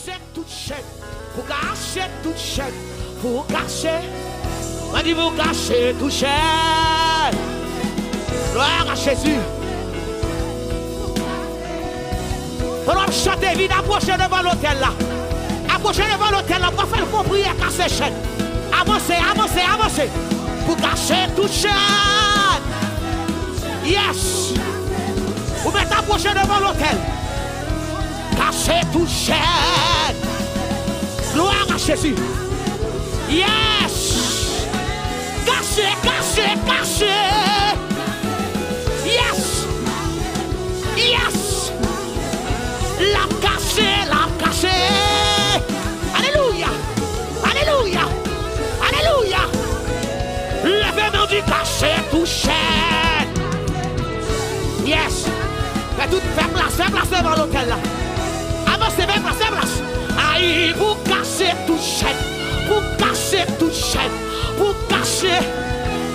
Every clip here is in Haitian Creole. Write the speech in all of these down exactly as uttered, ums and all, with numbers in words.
Kase tout chèn, pou kase tout chèn, pou kase. Mwen di pou kase tout chèn. Glwa a Jezi. Pandan w ap chante, vin apwoche devan lotèl la. Apwoche devan lotèl la, pou w fè l fon priyè kase chèn. Avanse, avanse, avanse. Pou kase tout chèn. Yes. Ou mèt apwoche devan lotèl. Kase tout chèn. Glwa a Jezi. Yes. Kase, kase, kase. Yes. Yes. L ap kase, l ap kase. Alelouya. Alelouya. Alelouya. Leve men w di kase tout chèn. Yes. Fè tout, fè plas, fè plas devan lotèl la. Avanse, fè plas, fè plas. Ay, pou kase tout chèn. Pou kase tout chèn. Pou kase.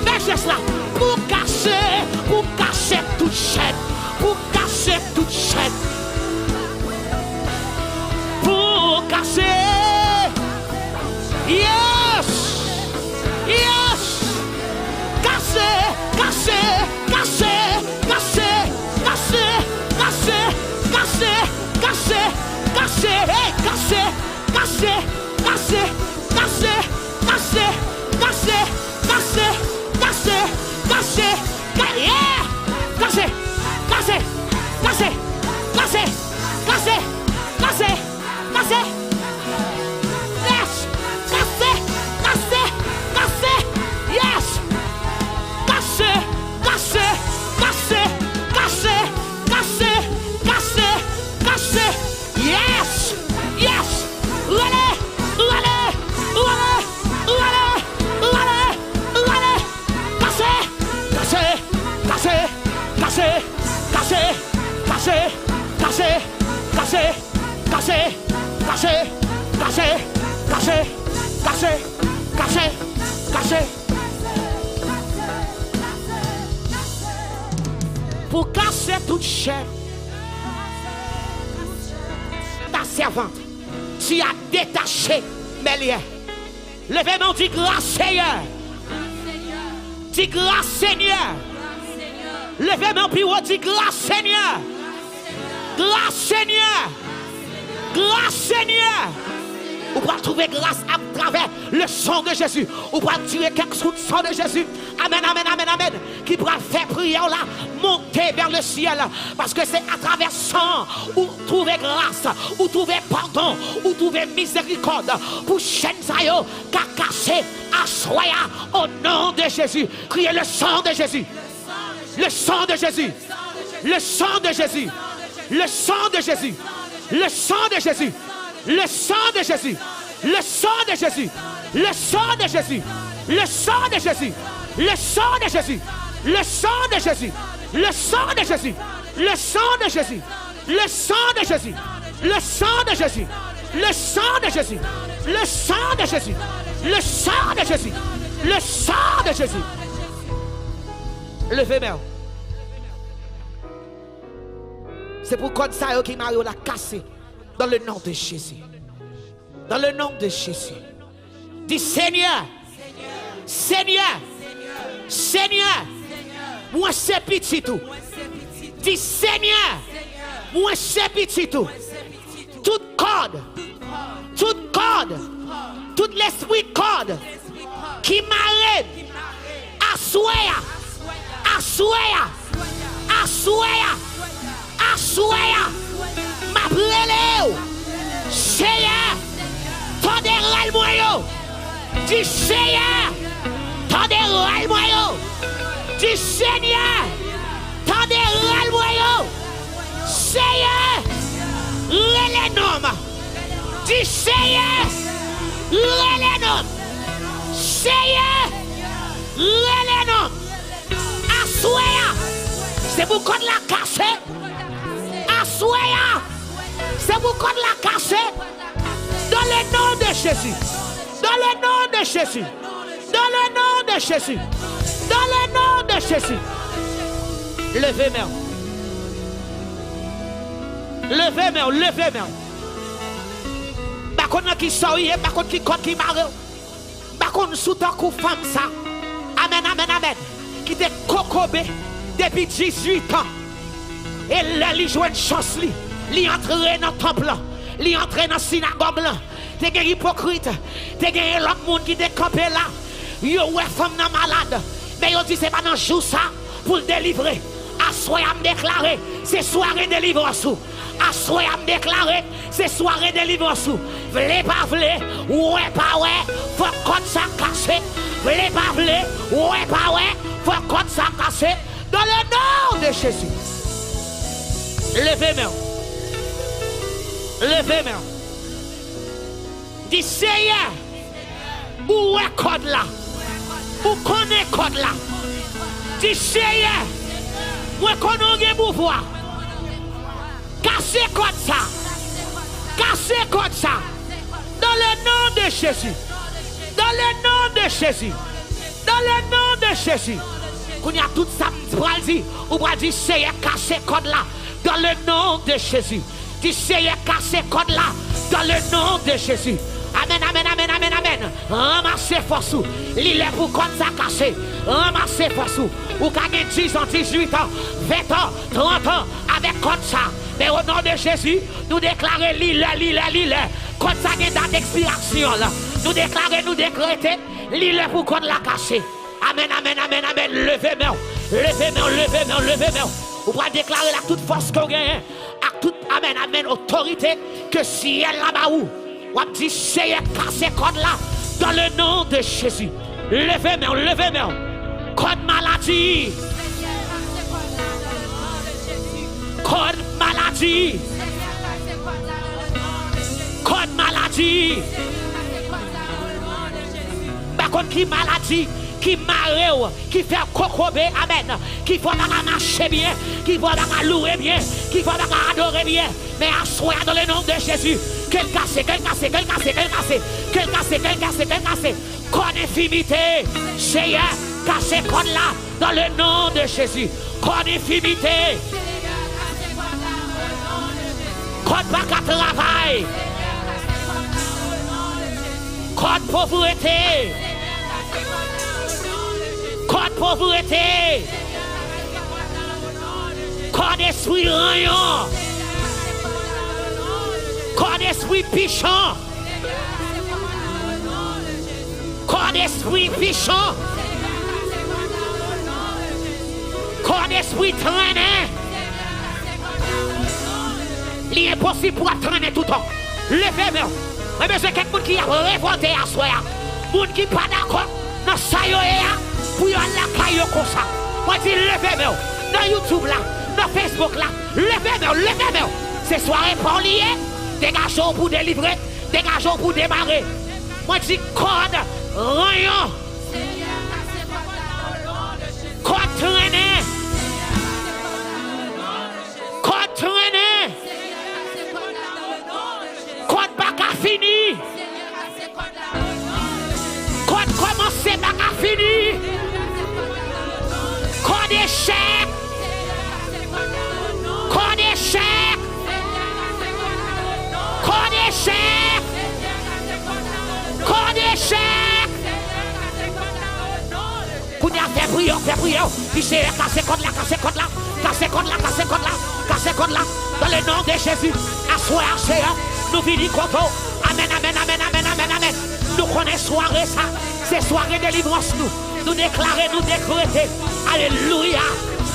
Fè jès la. Pou kase, pou kase tout chèn. Pou kase tout chèn. Pou kase. Yes. Yes. Kase, kase, kase, kase, kase, kase, kase, kase, kase, hey, kase, kase, kase, kase, kase, kase, kase, kase, kase, kase, ka-, yeah! Kase, kase, kase, kase, kase, kase, kase, kase. Yes! Kase, kase, kase. Yes! Kase, kase, kase, kase, kase, kase, kase. Yes! Yes! Rale! Rale! Rale! Rale! Rale! Rale! Kase! Kase! Kase! Kase! Kase! Kase! Kase! Kase! Kase! Kase! Kase! Kase! Kase! Kase! Kase! Kase! Pou kase tout chèn. Ta sèvant, tu as détaché mes liens. Leve men w, di gras, Senyè. Di gras, Senyè. Leve men w pi wo, di gras, Senyè. Gras, Senyè. Gras, Senyè. Ou pral twouve gras atravè le sang de Jésus. Ou pral tire kèk gout sang de Jésus. Amèn, amèn, amèn, amèn. Ki pral fè priyè w la monte vè le syèl. Paske se atravè san ou twouve gras, ou twouve padon, ou twouve mizerikòd. Pou chèn sa yo ka kase aswè a, au nom de Jésus. Kriye le sang de Jésus. Le sang de Jésus. Le sang de Jésus. Le sang de Jésus. Le sang de Jésus. Le sang de Jésus. Le sang de Jésus. Le sang de Jésus. Le sang de Jésus. Le sang de Jésus. Le sang de Jésus. Le sang de Jésus. Le sang de Jésus. Le sang de Jésus. Le sang de Jésus. Le sang de Jésus. Le sang de Jésus. Le sang de Jésus. Leve men w. Se pou kòd sa yo ki mare w la kase. Dans le nom de Jésus. Dans le nom de Jésus. Di, Senyè, Senyè, Senyè, mwen se pitit ou. Di, Senyè, mwen se pitit ou. Tout kòd, tout kòd, tout lespri kòd ki mare m aswè a, aswè a, aswè a, aswè a, m ap rele w. Seyè, tande rèl mwen yo. Di, Seyè, tande rèl mwen yo. Di, Senyè, tande rèl mwen yo. Seyè, rele non m. Di, Seyè, rele non m. Seyè, rele non m. Aswè a, se pou kòd la kase. Aswè a, se pou kòd la kase. Dans le nom de Jésus. Dans le nom de Jésus. Dans le nom de Jésus. Dans le nom de Jésus. Leve men w. Leve men w, leve men w. Konn nan kisa w ye, m pa konn ki kòd ki mare w. M pa konn si w tankou fanm sa. Amèn, amèn, amèn. Ki te kokobe depi dizuit an. E lè li jwenn chans li, li antre nan tanp lan, li antre nan sinagòg lan. Te gen ipokrit, te gen lòt moun ki te kanpe la. Yo wè fanm nan malad, men yo di se pa nan jou sa pou l delivre. Aswè a m deklare, se sware delivrans ou. Aswè a m deklare, se sware delivrans ou. Vle pa vle, wè pa wè, fòk kòd sa kase. Vle pa vle, wè pa wè, fòk kòd sa kase. Dans le nom de Jésus. Leve men w. Leve men w. Di, Seyè, ou wè kòd la. Ou konnen kòd la. Di, Seyè, mwen konnen w gen pouvwa. Kase kòd sa. Kase kòd sa. Dans le nom de Jésus. Dans le nom de Jésus. Dans le nom de Jésus. Kounye a, tout sa m pral di, ou pral di, Seyè, kase kòd la. Dans le nom de Jésus. Di, Seyè, kase kòd la. Dans le nom de Jésus. Amèn, amèn, amèn, amèn, amèn. Ranmase fòs ou. Li lè pou kòd sa kase. Ranmase fòs ou. Ou ka gen diz an, dizuit an, ven an, trant an avèk kòd sa. Men o non de Jezi, nou deklare li lè, li lè, li lè. Kòd sa gen dat ekspirasyon l. Nou deklare, nou dekrete, li lè pou kòd la kase. Amèn, amèn, amèn, amèn. Leve men w. Leve men w, leve men w, leve men w. Ou pral deklare l ak tout fòs ke w genyen, ak tout, amèn, amèn, otorite ke syèl la ba ou. W ap di, Seyè, kase kòd la, dans le nom de Jésus. Leve men w, leve men w. Kòd maladi. Kòd maladi. Kòd maladi. M pa konn ki maladi ki mare w, ki fè w kokobe, amèn, ki fè w pa ka mache byen, ki fè w pa ka louwe byen, ki fè w pa ka adore byen. Men aswè a, dans le nom de Jésus, ke l kase, ke l kase, ke l kase, ke l kase, ke l kase, ke l kase, ke l kase. Kòd enfimite, Seyè, kase kòd la, dans le nom de Jésus. Kòd enfimite. Kòd pa ka travay. Kòd povrete. Kòd povrete. Kòd espri ranyon. Kòd espri pichan. Kòd espri pichan. Kòd espri trennen. Li enposib pou w ap trennen toutan. Leve men w. Mwen bezwen kèk moun ki ap revòlte aswè a. Moun ki pa dakò nan sa yo ye a, pou yo al lakay yo konsa. Mwen di, leve men w. Nan YouTube la, nan Facebook la, leve men w, leve men w. Se sware pa w li ye. Degaje w pou delivre. Degaje w pou demare. Mwen di, kòd ranyon. Kòd trennen. Kòd trennen. Kòd pa ka fini. Kòd kòmanse pa ka fini. Kòd echèk. Kòd echèk. Kòd echèk. Kòd echèk. Kounye a, fè priyè w, fè priyè w. Di, Seyè, kase kòd la, kase kòd la, kase kòd la, kase kòd la, kase kòd la. Dans le nom de Jésus, aswè a, Seyè, nou vini kote w. Amèn, amèn, amèn, amèn, amèn, amèn. Nou konnen sware sa, se sware delivrans nou. Nou deklare, nou dekrete. Alelouya.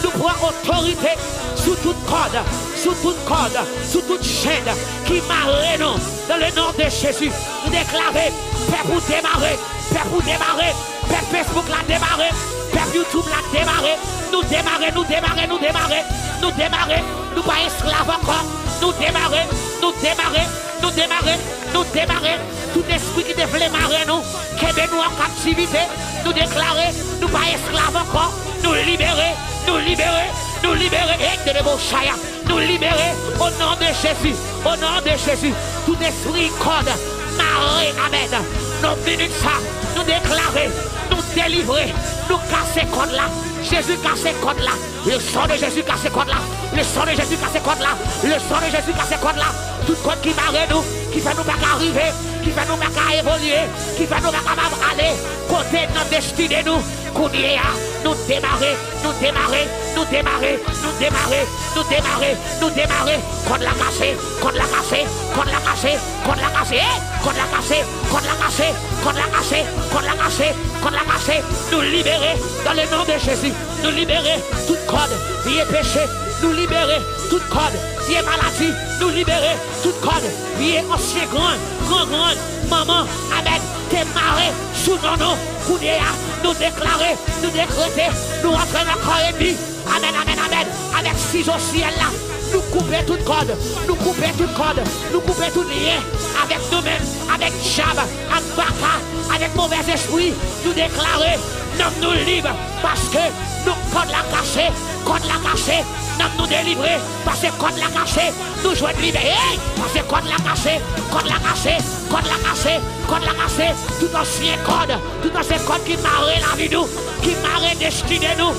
Nou pran otorite sou tout kòd, sou tout kòd, sou tout chenn ki mare nou. Dans le nom de Jésus, nou deklare, pèp ou demare, pèp ou demare. Pèp Facebook la demare. Pèp YouTube la demare. Nou demare, nou demare, nou demare. Nou demare. Nou pa esklav ankò. Nou demare, nou demare, nou demare, nou demare. Tout espri ki te vle mare nou, kenbe nou an kaptivite, nou deklare, nou pa esklav ankò. Nou libere, nou libere, nou libere. E de debochaya. Nou libere, o non de Jezi, o non de Jezi. Tout espri kòd mare, amèn. Nan minit sa, nou deklare, nou delivre, nou kase kòd la. Jezi kase kòd la. Le sang de Jésus kase kòd la. Le sang de Jésus kase kòd la. Le sang de Jésus kase kòd la. Tout kòd ki mare nou, ki fè nou pa ka rive, ki fè nou pa ka evolye, ki fè nou pa kapab ale kote nan destine nou. Kounye a, nou demare, nou demare, nou demare, nou demare, nou demare, nou demare. Kòd la kase, kòd la kase, kòd la kase, kòd la kase, eh, kòd la kase, kòd la kase, kòd la kase, kòd la kase, kòd la kase. Nou libere dans le nom de Jésus. Nou libere tout kòd vye peche. Nou libere tout kòd vye maladi. Nou libere tout kòd vye ansyen gran, gran, gran manman, amèn, te mare sou non nou. Kounye a, nou deklare, nou dekrete, nou antre nan kò ènmi. Amèn, amèn, amèn. Avèk sizo syèl la, nou koupe tout kòd, nou koupe tout kòd, nou koupe tout lyen avèk nou menm, avèk dyab, ak baka, avèk movèzespri. Nou deklare nanm nou lib, paske nou, kòd la kase, kòd la kase, nanm nou delivre, paske kòd la kase, nou jwenn libè-, hey! Paske kòd la kase, kòd la kase, kòd la kase, kòd la kase, tout ansyen kòd, tout ansyen kòd ki mare lavi nou, ki mare destine nou,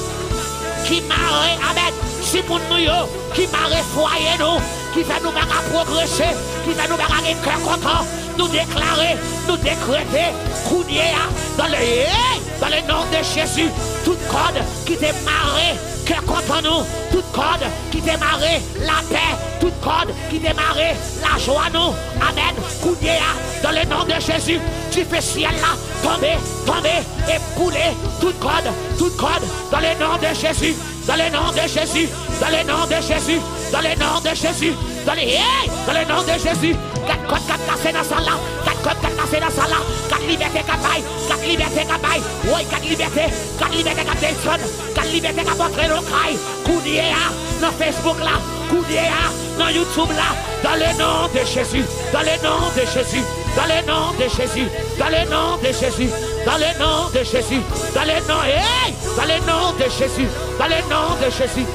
ki mare, amèn, timoun nou yo, ki mare fwaye nou, ki fè nou pa ka pwogrese, ki fè nou pa ka gen kè kontan. Nou deklare, nou dekrete, kounye a, dans le, hey, dans le nom de Jésus, tout kòd ki te mare kè kontan nou, tout kòd ki te mare lapè, tout kòd ki te mare lajwa nou. Amèn. Kounye a, dans le nom de Jésus, dife syèl la, tonbe, tonbe, e boule tout kòd, tout kòd, dans le nom de Jésus, dans le nom de Jésus, dans le nom de Jésus, dans le nom de Jésus, dans le, hey, dans le nom de Jésus. Gad kòd k ap kase nan sal la, gad kòd k ap kase nan sal la, gad libète k ap bay, gad libète k ap bay, woy, gad libète, gad libète k ap desann, gad libète k ap antre nan kay. Kounye a, nan Facebook la, kounye a, nan YouTube la, dans le nom de Jésus, dans le nom de Jésus, dans le nom de Jésus, dans le nom de Jésus, dans le nom de Jésus, dans le nom, hey, dans le nom de Jésus, dans le nom de Jésus.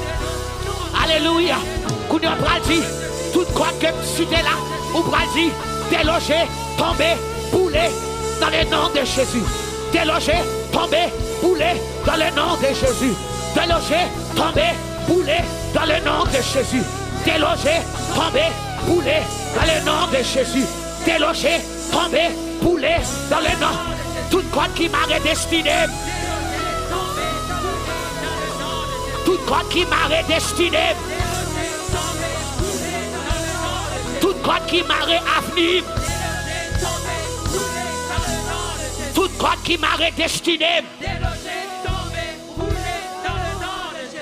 Alelouya. Kounye a w pral di, tout kòd ke m site la, ou pral di, deloje, tonbe, boule, dans le nom de Jésus. Deloje, tonbe, boule, dans le nom de Jésus. Deloje, tonbe, boule, dans le nom de Jésus. Deloje, tonbe, boule, dans le nom de Jésus. Deloje, tonbe, boule, dans le nom. Tout kòd ki mare destine m. Tout kòd ki mare destine m. Tout kòd ki mare avni m. Tout kòd ki mare destine m.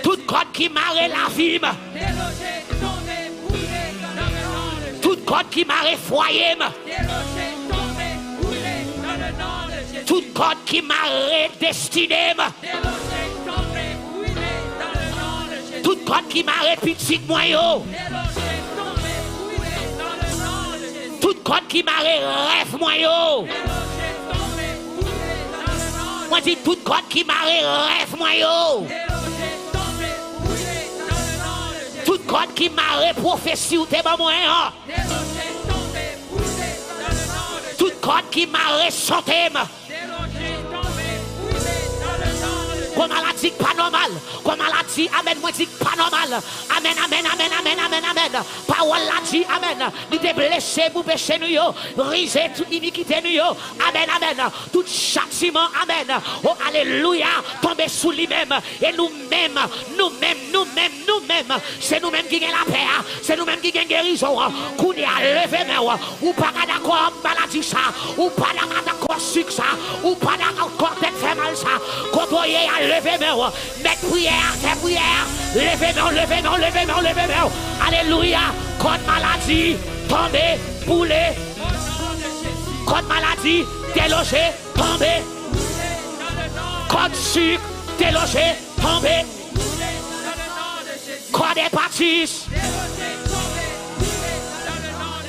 Tout kòd ki mare lavi m. Tout kòd ki mare fwaye m. Tout kòd ki mare destine m. Tout kòd ki mare pitit mwen yo. Tout kòd ki mare rèv mwen yo. Mwen di tout kòd ki mare rèv mwen yo. Tout kòd ki mare pwofesi w te ban mwen an. Tout kòd ki mare sante m. Gwo maladi k pa nòmal. Gwo maladi, amèn, mwen di k pa nòmal. Amèn, amèn, amèn, amèn, amèn, amèn. Pawòl la di, amèn, li te blese pou peche nou yo, brize tout inikite nou yo. Amèn, amèn. Tout chatiman, amèn, o alelouya, tonbe sou li menm. E nou menm, nou menm, nou menm, nou menm, se nou menm ki gen lapè a, se nou menm ki gen gerizon an. Kounye a, leve men w. Ou pa ka dakò ak maladi sa. Ou pa dakò ak sik sa. Ou pa dakò ak tèt fè mal sa. Kote w ye a, leve men w. Mèt priyè a, fè priyè a. Leve men w, leve men w, leve men w, leve men w. Alelouya. Kòd maladi, tonbe, boule. Kòd maladi, deloje, tonbe. Kòd sik, deloje, tonbe. Kòd epatis.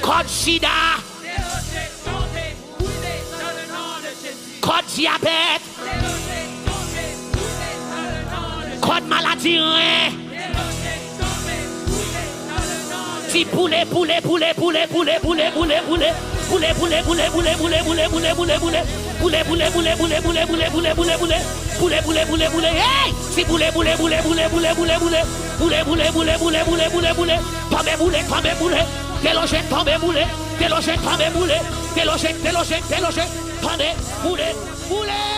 Kòd sida. Kòd dyabèt. Kòd maladi ren. Di boule, boule, boule. Boule, boule, boule, boule, boule, boule, boule, boule, boule. Boule, boule, boule, boule, boule, boule, boule, boule, boule. Boule, boule, boule, boule, hey! Ti boule, boule, boule, boule, boule, boule, boule. Boule, boule, boule, boule, boule, boule, boule. Tanbè boule, tanbè boule. Delojèn, tanbè boule. Delojèn, tanbè boule. Delojèn, delojèn, delojèn. Tanbè boule, boule.